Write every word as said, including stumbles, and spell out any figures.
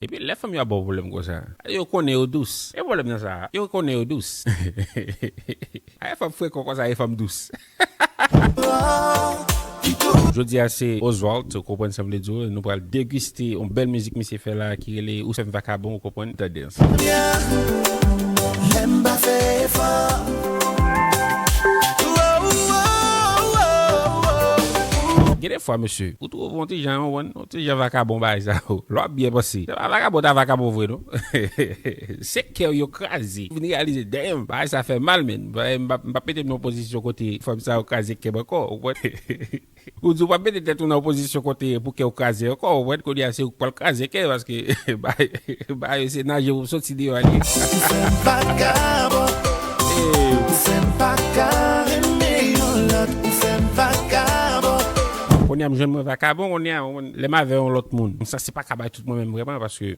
Epi lè fanm yo ap ba w pwoblèm konsa, yo konnen yo dous. E pwoblèm nan sa, yo konnen yo dous. Ay, fanm frekan konsa, e fanm dous. Jodi a se Oswald, ou konprann sa m vle di w, nou pral degiste yon bèl mizik misye fè la ki rele Ou fè m vakabon, ou konprann, tande ansanm. Lè m pa fè efò. Gen de fwa, mesye, ou twouve yon ti jan, yon, yon ti jan vakabon bagay sa yo. Lè w ap byen panse. Se pa vakabon ta vakabon vre, non. Se kè w yo kraze. Vin reyalize, damn, bagay sa fè mal, men. M p ap, m p ap mete m nan pozisyon kote fanm sa yo kraze kè m ankò, ou konprann? Ou di w p ap mete tèt ou nan yon pozisyon kote pou kè w kraze ankò, ou konprann? Kounye a se ou k pral kraze kè, paske bagay, bagay yo se naje pou soti deyò a li ye. Ou fè m vakabon. Ou fè m pa ka renmen yon lòt. Ou fè m vakabon. Kounye a m jwenn mwen vakabon, kounye a, lè m avè yon lòt moun, m sanse pa ka bay tout mwen menm vrèman, paske